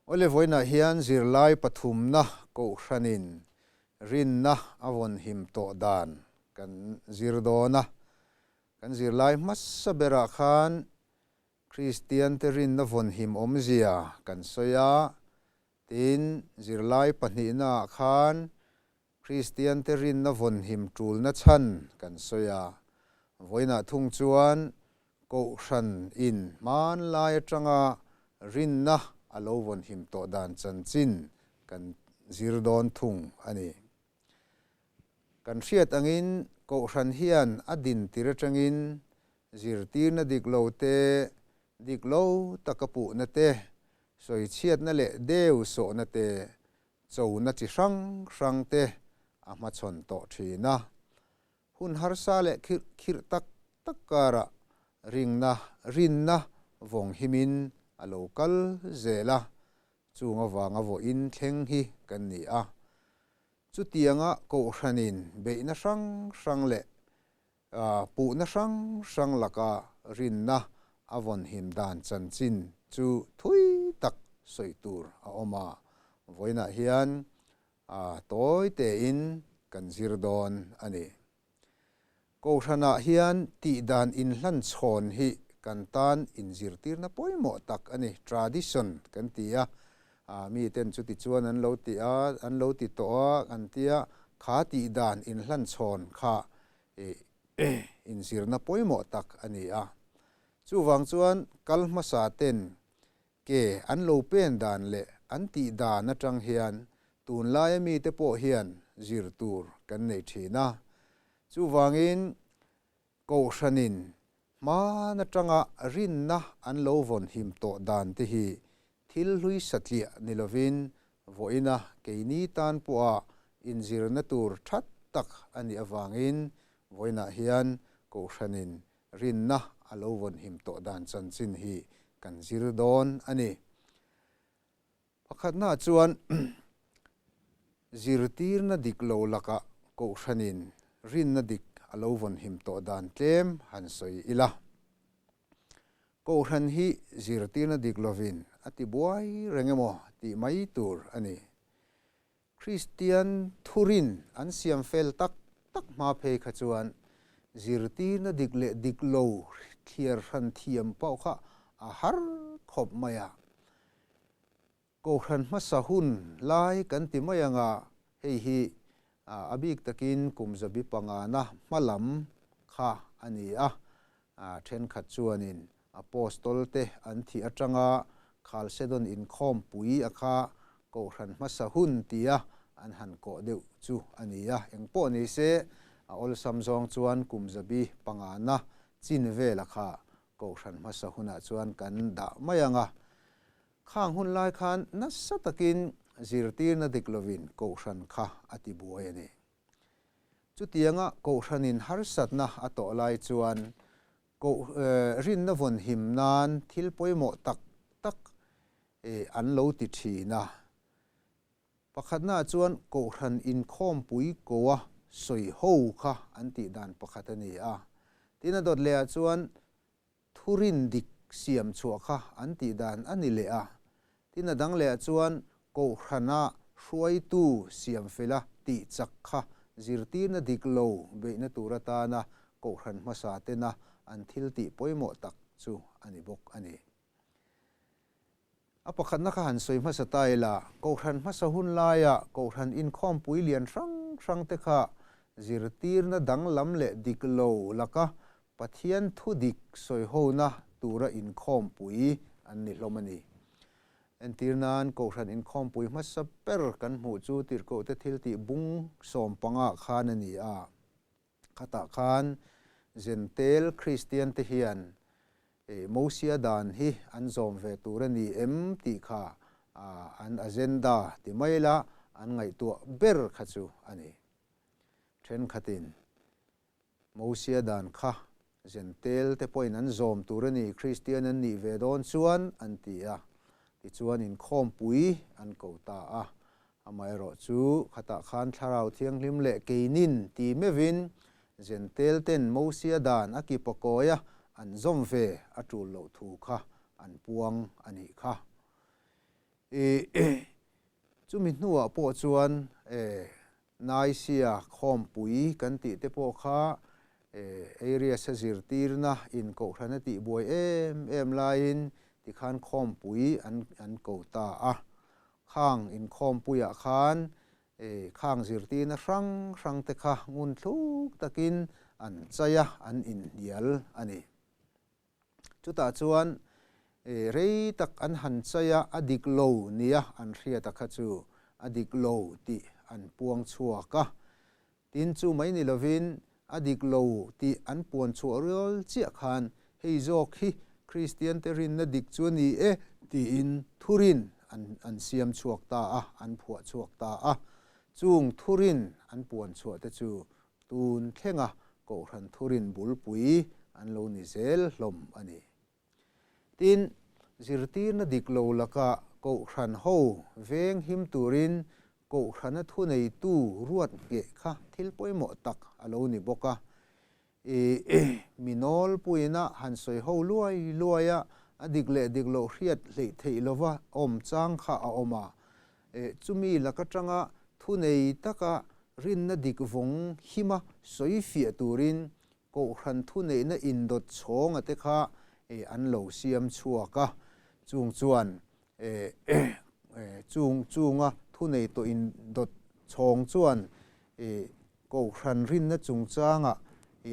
Awle vawiinah hian zirlai pathumna kohhranin rinna a vawn him tawh dan kan zir dawn a. Kan zirlai hmasa berah khan Kristiante rinna vawn him awmzia kan sawi a, tin zirlai pahnihnaah khan Kristiante rinna vawn him tulna chhan kan sawi a. Vawiinah thung chuan Kohhran in hmanlai atanga rinna a lo vawn him tawh dan chanchin kan zir dawn thung a ni. Kan hriat angin Kohhran hian a din tir atangin zirtirna dik lo te, dik lo taka puhna te, sawichhiatna leh deu sawhna te, chona chi hrang hrang te a hmachhawn tawh thin a. Hun harsa leh khirh khirh tak tak karah ringna rinna vawng himin a lo kal zel a, chung avanga vawiin thleng hi kan ni a. Chutianga kohhranin beihna hrang hrang leh puhna hrang hrang laka rinna a vawn him dan chanchin chu thui tak sawi tur a awm a, vawiinah hian A tawi tein kan zir dawn a ni. Kohhranah hian tihdan inhlan chhawn hi kan tan inzirtirna pawimawh tak a ni, tradition kan ti a, miten chuti chuan an lo ti a, an lo ti tawh a kan tia, kha tihdan inhlan chhawn kha inzirna pawimawh tak a ni a. Chuvang chuan kal hmasa ten Ke an lo pen dan leh an tih dan atang hian tunlaia mite pawh hian zir tur kan nei thin a. Chuvangin Kohhranin hman atanga rinna an lo vawn him tawh dan te hi thil hlui satliah ni lovin vawiina keini tan pawha inzirna tur that tak a nih avangin vawiinah hian Kohhranin Rinna a lo vawn him tawh dan chanchin hi kan zir dawn a ni. Pakhatna chuan zirtirna dik lo lakah Kohhranin rinna dik a lo vawn him tawh dan tlem han sawi ila. Kohhran hi zirtirna dik lovin a ti buai reng emaw tih mai tur a ni. Kristian thurin an siam fel tak tak hma phei kha chuan zirtirna dik leh dik lo thliar hran thiam pawh kha a har khawp mai a. Kohhran hmasa hun lai kan ti mai anga hei hi a bik takin kum zabi pangana hma lam kha a ni a, thenkhat chuanin Apostol te an thih atanga Khalsedon inkhawmpui a kha Kohhran hmasa hun tia an han kawh deuh chu a ni a. Engpawh ni se, a awlsam zawng chuan kum zabi pangana chin vela kha Kohhran hmasa hunah chuan kan dah mai ang a. Khang hun lai khan nasa takin zirtirna dik lovin Kohhran kha a ti buai a ni. Chutianga Kohhranin harsatna a tawh lai chuan Koh rinna vawn him nan thil pawimawh tak tak an lo ti thin a. Pakhatnaah chuan Kohhran inkhawmpui koa sawi ho kha an tih dan pakhat a ni a. Tin a dawt lehah chuan thurin dik siam chhuah kha an tih dan a ni leh a. Tin a dang lehah chuan Kohhrana hruaitu siam fela tih chak kha zirtirna dik lo beihna tur atana Kohhran hmasa tena an thil tih pawimawh tak chu a ni bawk a ni. A pakhatna kha han sawi hmasa ta ila, Kohhran hmasa hun laia Kohhran inkhawmpui lian hrang hrang te kha zirtirna danglam leh dik lo laka Pathian thu dik sawihona tura inkhawmpui an ni hlawm a ni. Entir nan Kohhran inkhawmpui hmasa ber kan hmuh chu Tirhkohte thiltih bung sawmpangah khan a ni a. Khatah khan Zentel Kristiante hian Mosia dan hi an zawm ve tur a ni em tih kha an agenda ti mai la an ngaihtuah ber kha chu a ni. Thenkhatin Mosia dan kha Zentel te pawhin an zawm tur a ni, Kristian an nih ve dawn chuan an ti a. Tichuan inkhawmpui an ko ta a. Amaherawh chu khatah khan Thlarau Thianghlim leh keinin ti meuhin Zentel ten Mosia dan a ki pakawi a an zawm ve a tul loh thu kha an puang a nih kha. Chumi hnuah pawh chuan Nicaea khawmpui kan tih te pawh kha Arius a zirtirna in kohhran a tihbuai em em laiin tikhan khawmpui an ko ta a. Khang inkhawmpuiah khan khang zirtirna hrang hrang te kha ngun thluk takin an chai a, an inhnial a ni. Chutah chuan rei tak an han chai a, a dik lo nia an hriat a kha chu a dik lo tih an puang chhuak a. Tin, chu mai ni lovin a dik lo tih an puan chhuah rual chiah khan hei zawk hi Kristiante rinna dik chu a ni e tiin thurin an siam chhuak ta a, an phuah chhuak ta a. Chung thurin an puan chhuah te chu Tun thlenga Kohhran thurin bulpui an lo ni zel hlawm a ni. Tin, zirtirna dik lo laka Kohhran ho veng him turin Kohhrana thuneitu ruat ngheh kha thil pawimawh tak a lo ni bawk a. I mi nawlpuiina han sawi ho luai luai a, a dik leh dik loh hriat hleih theih lova awm chang kha a awm a. Chumi lak atanga thunei taka rinna dik vawng hima sawi fiah turin Kohhran thuneihna indawt chhawnga te kha an lo siam chhuak a. Chung chuan chung chunga thunei tawh indawt chhawng chuan Kohhran rinna chungchanga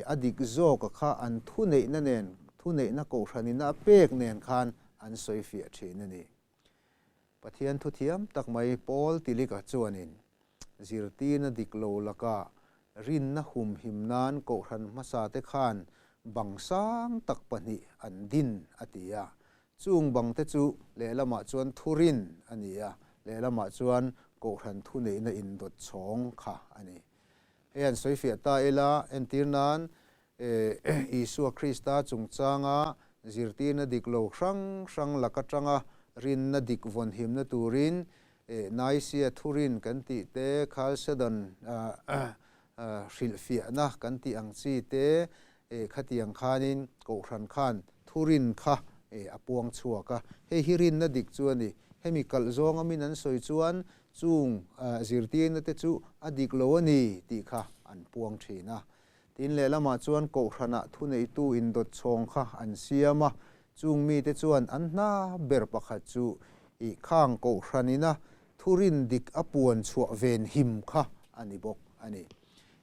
a dik zawka kha an thuneihna nen, thuneihna Kohhranina a pek nen khan an sawi fiah thin a ni. Pathian thuthiam tak mai Paul Tilika chuanin zirtirna dik lo laka rinna humhim nan Kohhran hmasate khan bang sang tak pahnih an din a ti a. Chung bangte chu lehlamah chuan thurin a ni a, lehlamah chuan Kohhran thuneihna indawt chhawng kha a ni. Hei han sawifiah ta ila, entir nan Isua Krista chungchanga zirtirna dik lo hrang hrang lak atanga rinna dik vawnhimna turin Nicaea thurin kan tih te, Chalcedon hrilhfiahna kan tih ang chi te, khatiang khanin Kohhran khan thurin kha a puang chhuak a. Hei hi rinna dik chu a ni. Hemi kalh zawnga min an sawi chuan chung zirtirna te chu a dik lo a ni tih kha an puang thin a. Tin lehlamah chuan Kohhranah thuneitu indawt chhawng kha an siam a, chung mite chuan an hna ber pakhat chu i khang Kohhranina thurin dik a puan chhuah ven him kha a ni bawk a ni.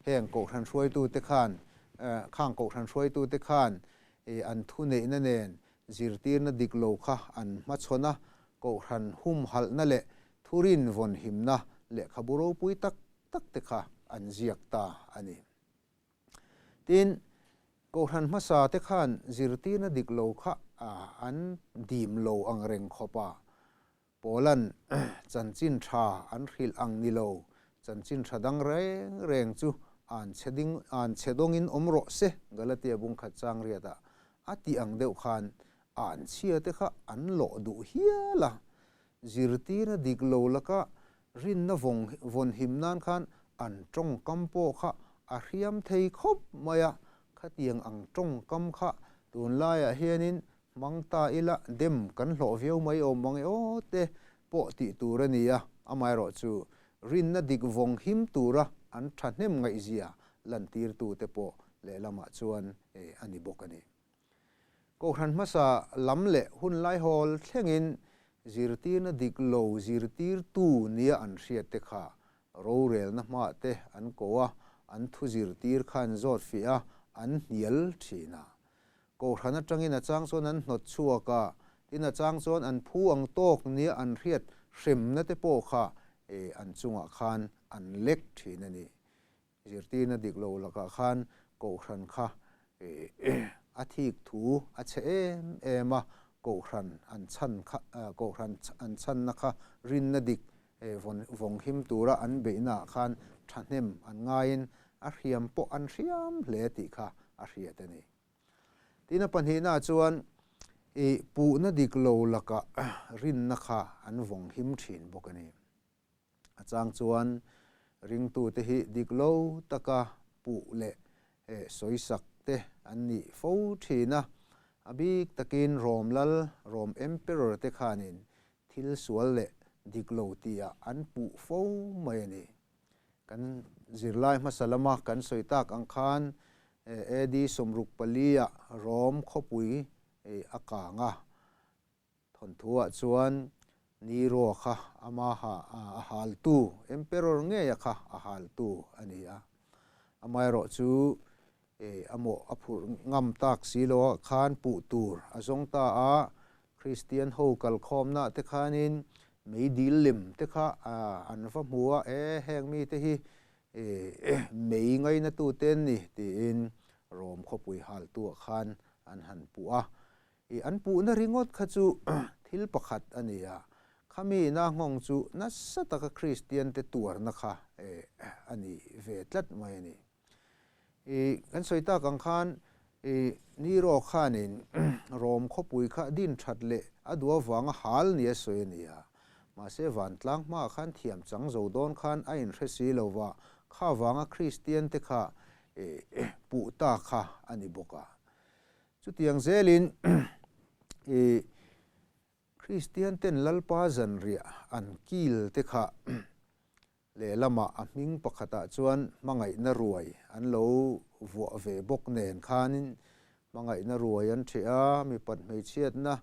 Heng Kohhran hruaitute khan khang Kohhran hruaitute khan i an thuneihna nen zirtirna dik lo kha an hmachhawn a, Kohhran humhalhna leh thurin vawnhimna lehkhabu ropui tak tak te kha an ziak ta a ni. Tin, Kohhran hmasa te khan zirtirna dik lo kha an dim lo ang reng khawp a, Paula'n chanchin tha an hrilh ang ni lo, chanchin tha dang reng reng chu an chhe ding an chhe dawngin awm rawh se, Galatia bungkhat chang riatah a tih ang deuh khan an chhia te kha an lawh duh hial a, Zirtirna dik lo laka rinna vawng vawnhim nan khan an tawngkam pawh kha a hriam thei khawp mai a, khatiang ang tawngkam kha tunlaiah hianin hmang ta ila dem kan hlawh viau mai awm mang e aw te pawh tih tur a ni a, amaherawhchu rinna dik vawng him tura an thahnem ngaihzia lantirtute pawh lehlamah chuan a ni bawk a ni. Kohhran hmasa lam leh hun laihawl thlengin zirtirna dik lo zirtirtu nia an hriat te kha rorelna hmah te an ko a, an thu zirtir kha an zawt fiah a, an hnial thin a. Kohhran atangin a chang chuan an hnawt chhuak a, tin a chang chuan an phu ang tawk nia an hriat hremna te pawh kha an chungah khan an lek thin a ni. Zirtirna dik lo lakah khan Kohhran kha a thik thu a chhe em em a, Kohhran an chhan kha Kohhran an chhanna kha rinna dik vawng him tura an beihnaah khan thahnem an ngaiin a hriam pawh an hriam hle tih kha a hriat a ni. Tin a pahnihnaah chuan i puhna dik lo lakah rinna kha an vawng him thin bawk a ni. A chang chuan ringtute hi dik lo taka puh leh sawisak te an nih fo thin a. A bik takin Rom lal, Rom Emperor te khanin thil sual leh dik lo tia an puh fo mai a ni. Kan zirlai hmasa lama kan sawi tak ang khan AD 64 ah Rom khawpui a kang a, thawnthuah chuan Nero kha amaha a haltu, emperor ngeia kha a haltu a ni a. Amaherawh chu a mawh a phurh ngam tak si lo ah khan puh tur a zawng ta a, Kristian ho kalkhawmna te khanin meidil lem te kha an va hmu a, e heng mite hi mei ngainatu te an ni tiin Rom khawpui haltu ah khan an han puh a. I an puhna ringawt kha chu thil pakhat a ni a, khami na nghawng chu nasa taka Kristian te tuarna kha a ni ve tlat mai a ni. I kan sawi tak ang khan i Nero khanin Rom khawpui kha din that leh a duh avanga hal nia sawi a ni a. Mahse vantlang hmaah khan thiam chang zo dawn khan a inhre si lo va, kha vanga Kristian te kha puh ta kha a ni bawk a. Chutiang zelin i Kristian ten Lalpa zanriah an kil te kha Lehlamah a hming pakhatah chuan hmangaihna ruai an lo vuah ve bawk nen khanin hmangaihna ruai an ṭheh a, mipat hmeichhiatna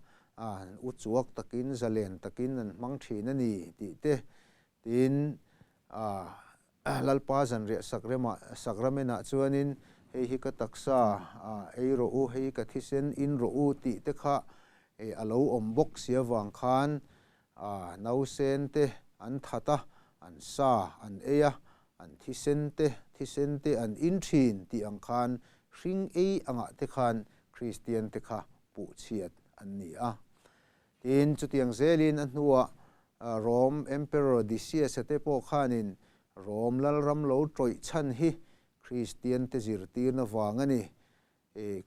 u chuak takin zalen takin an hmang ṭhin a ni tih te tiin Lalpa zanriah sakremah sakramenah chuanin hei hi ka taksa ei rawh u, hei hi ka thisen in rawh u tih te kha a lo awm bawk si avang khan Nausen te an that a, an sa an ei a, an thisen te thisen te an in thin tih ang khan hring ei angah te khan Kristian te kha puh chhiat an ni a. Tin, chutiang zelin a hnuah Rom Emperor Decius-a te pawh khanin Rom lalram lo tawih chhan hi Kristian te zirtirna vang a ni.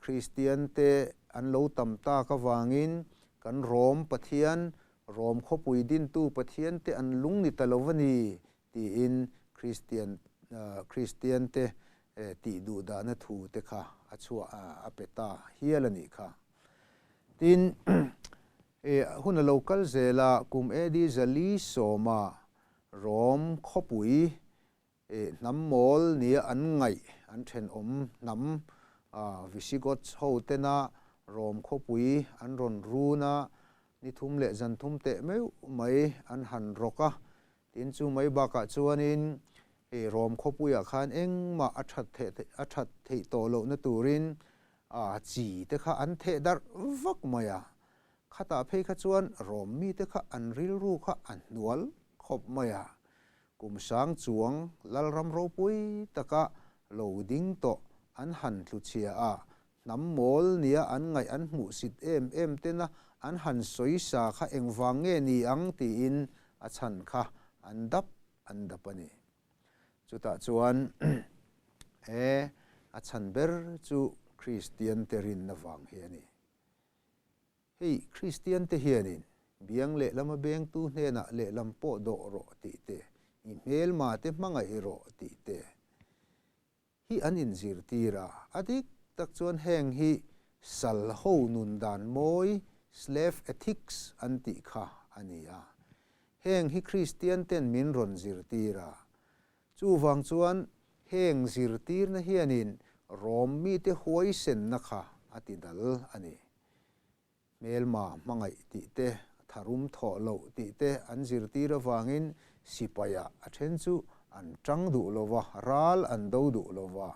Kristian te an lo tam tak avangin kan Rom Pathian, Rom khawpui dintu Pathian te an lung ni ta lo va ni tiin Kristian Kristian te tih duh dahna thu te kha a chhuah a pe ta hial a nih kha. Tin, hun a lo kal zel a, kum AD 410 Rom khawpui Hnam mawl nia an ngaih an thenawm hnam Visigoths ho tena Rom khawpui an rawn run a, ni thum leh zan thum teh meuh mai an han rawk a. Tin chu mai bakah chuanin Rom khawpuiah khan engmah a that a that theih tawh lohna turin chi te kha an theh darh vak mai a. Khatah phei kha chuan Rom mite kha an rilru kha a hnual khawp mai a. Kum sang chuang Lalram ropui taka lo ding tawh an han tlu chhia a, hnam mawl nia an ngaih an hmuh sit em em tena an han sawi sa kha engvang nge ni ang tiin a chhan kha an dap an dap a ni. Chutah chuan e a chhan ber chu Kristian te rinna vang hi a ni. Hei Kristian te hianin biang lehlama bengtu hnenah lehlam pawh dawh rawh tih te, i hmelma te hmangaih rawh tih te hi an inzirtir a. A dik tak chuan heng hi sal ho nun dan mawi, slave ethics, an tih kha a ni a. Heng hi Kristian ten min rawn zirtir a. Chuvang chuan heng zirtirna hianin Rom mite huaisenna kha a ti dal a ni. Hmelma hmangaih tih te, tharum thawh loh tih te an zirtir avangin sipaiah a then chu an tang duh lo va, ral an do duh lo va.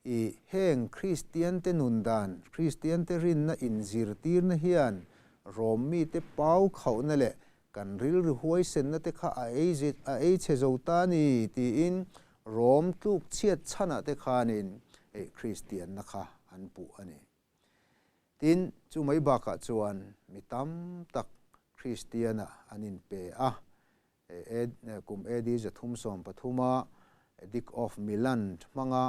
I heng Kristiante nun dan, Kristiante rinna inzirtirna hian Rom mite pau khauhna leh kan rilru huaisenna te kha a ei a ei chhe zo ta ni tiin Rom tluk chhiat chhanah te khanin Kristianna kha an puh a ni. Tin, chu mai bakah chuan mi tam tak Kristiana an inpe a, kum AD 313 a Edict of Milan hmanga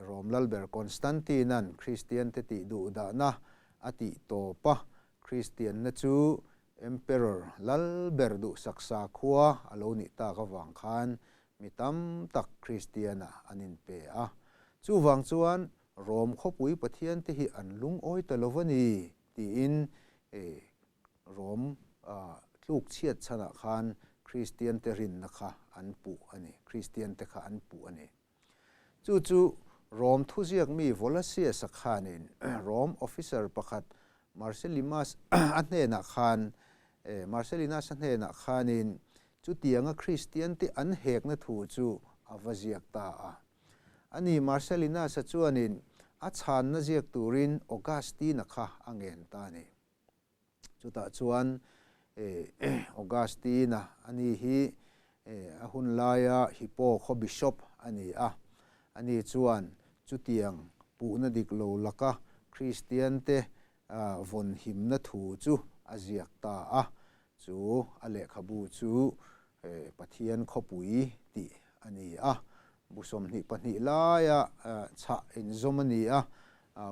Rom Lalber Constantine-a'n Kristiante tih duhdahna a tih tawp a, Kristianna chu Emperor Lalber duhsak sakhua a lo nih tak avang khan mi tam tak Kristiana an inpe a. Chuvang chuan Rom khawpui Pathiante hi an lungawi ta lo va ni tiin Rom tluk chhiat chhanah khan Kristian te rinna kha an puh a ni, Kristian te kha an puh a ni. Chu chu Rom thuziak mi Volasius-a khanin Rom officer pakhat Marcellimas a hnenah khan Marcellinus-a hnenah khanin chutianga Kristian te an hekna thu chu a va ziak ta a. Ani Marcellinus-a chuanin a chhanna ziak turin Augustine-a kha a ngen ta a ni. Chutah chuan Augustine-a ani hi a hun laia Hippo khaw bishop a ni a. Ani chuan chutiang puhna dik lo laka Kristiante vawn himna thu chu a ziak ta a. Chu a lehkhabu chu Pathian khawpui tih a ni a. Bu 22 laia chhah inzawm a ni a.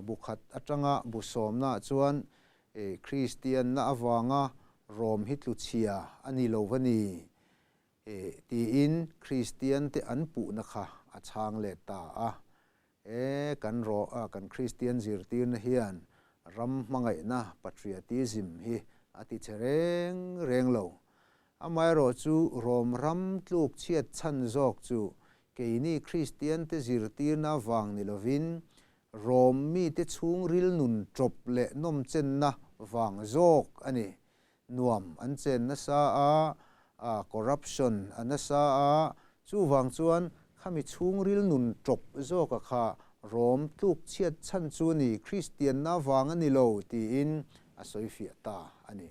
Bu khat atanga bu sawmnaah chuan Kristianna avanga Rom hi tluchhia a ni lo va ni tiin Kristiante an puhna kha a chhang let ta a. E, kan rawh a, kan Kristian zirtirna hian ram hmangaihna, patriotism, hi a ti che reng reng lo. Amaherawh chu Rom ram tluk chhiat chhan zawk chu keini Kristiante zirtirna vang ni lovin Rom mite chhungril nun tawp leh nawmchenna vang zawk a ni. Nuam an chen nasa a, a corruption a nasa a, chuvang chuan khami chhungril nun tawp zawka kha Rom tluk chhiat chhan chu ni Kristianna vang a ni lo tiin a sawi fiah ta a ni.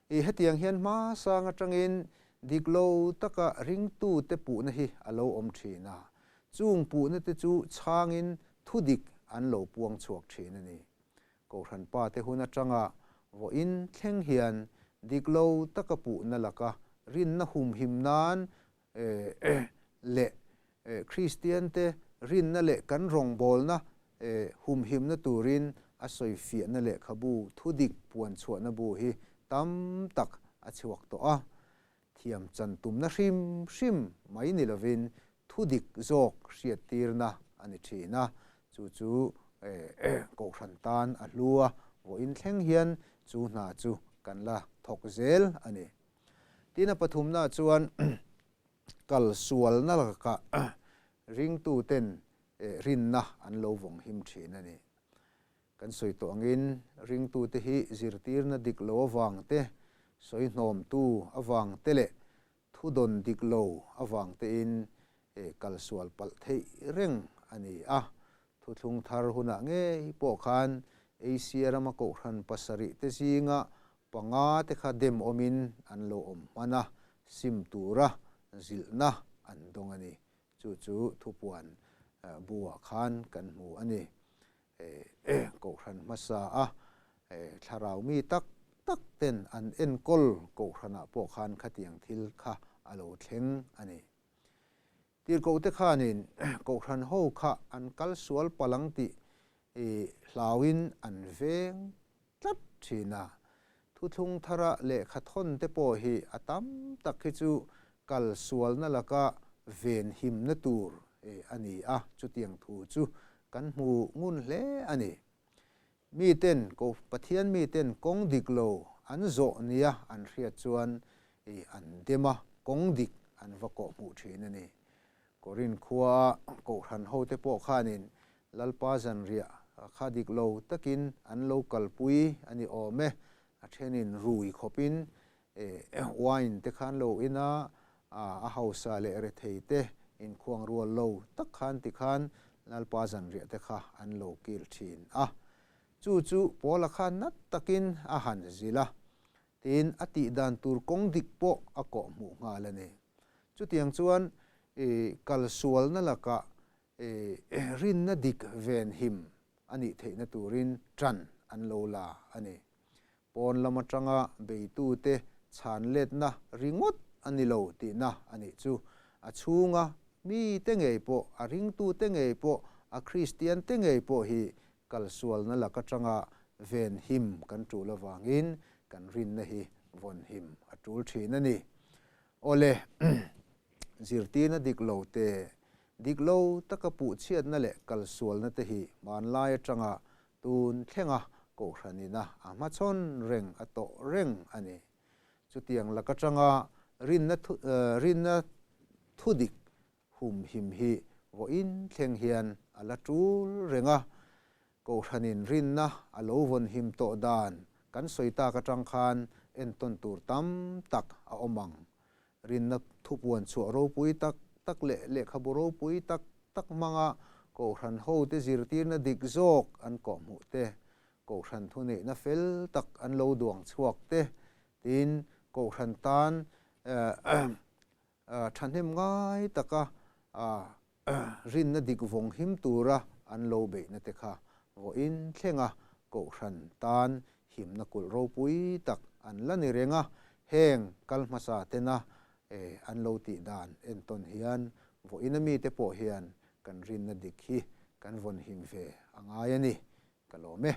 I hetiang hian hmasang atangin dik lo taka ringtute puhna hi a lo awm thin a, chung puhna te chu chhangin thudik an lo puang chhuak thin a ni. Kohhran pa te hun atanga vawiin thleng hian dik lo taka puhna laka rinna humhim nan leh Kristiante rinna leh kan rawngbawlna humhimna turin a sawifiahna lehkhabu thudik puanchhuahna bu hi tam tak a chhuak tawh a. Thiam chan tumna hrim hrim mai ni lovin thudik zawk hriattirna a ni thin a, chu chu Kohhran tan a hlu a, vawiin thleng hian chu hna chu kan la thawk zel a ni. Tin a pathumna chuan kal sualna lakah ringtuten rinna an lo vawng him thin a ni. Kan sawi tawh angin ringtute hi zirtirna dik lo avang te, sawi hnawmtu avang te leh thudawn dik lo avang tein kal sual palh theih reng a ni a. Thuthlung thar hunah ngei pawh khan Asia rama kohhran pasarih te zinga panga te kha dem awmin an lo awm hman a, sim tura zilhna an dawng a ni. Chu chu thupuan buah khan kan hmu a ni. Kohhran hmasa a thlarau mi tak tak ten an enkawl kohhranah pawh khan khatiang thil kha a lo thleng a ni. Tirhkohte khanin kohhran ho kha an kal sual palh ang tih hlauin an veng tlat thin a. Thuthlung thara lehkha thawn te pawh hi a tam tak hi chu kal sualna laka ven himna tur a ni a, chutiang thu chu kan hmu ngun hle a ni. Miten, Pathian miten kawng dik lo an zawh nia an hriat chuan an dem a, kawng dik an va kawh hmuh thin a ni. Korinth khua kohhran hote pawh khanin Lalpa zanriah kha dik lo takin an lo kalpui a ni awm e, a thenin rui khawpin wine te khan lo in a, a hausa leh rethei te inkhuang rual lo tak khan tikhan Lalpa zanriah te kha an lo kil thin a. Chu chu Paula khan nat takin a han zilh a, Tin, a tih dan tur kawng dik pawh a kawh hmuh nghal a ni. Chutiang chuan kal sualna lakah rinna dik ven him a nih theihna turin ṭan an lo la a ni. Pawn lam aṭanga beitute chhan letna ringawt a ni lo tihna a nih chu. A chhunga mite ngei pawh, a ringtute ngei pawh, a Kristiante ngei pawh hi Kal sualna lak atanga ven him kan tul avangin kan rinna hi vawn him a tul thin a ni. Awle, zirtirna dik lo te, dik lo taka puhchhiatna leh kal sualna te hi hmanlai atanga tun thlenga kohhranina a hmachhawn reng a tawh reng a ni. Chutiang lak atanga rinna thu rinna thudik humhim hi vawiin thleng hian a la tul reng a. Kohhranin rinna a lo vawnhim tawh dan kan sawi tak atang khan entawn tur tam tak a awm ang. Rinna thupuan chhuah ropui tak tak leh lehkhabu ropui tak tak hmanga Kohhran hote zirtirna dik zawk an kawhhmuh te, Kohhran thuneihna fel tak an lo duang chhuak te, tin Kohhran tan Thahnem ngai taka rinna dik vawng him tura an lo beihna te kha vawiin thlenga Kohhran tan himna kulh ropui tak an la ni reng a, heng kal hmasa tena an lo tih dan entawn hian vawiin ami te pawh hian kan rinna dik hi kan vawn him ve a ngai a ni. Ka lawm e.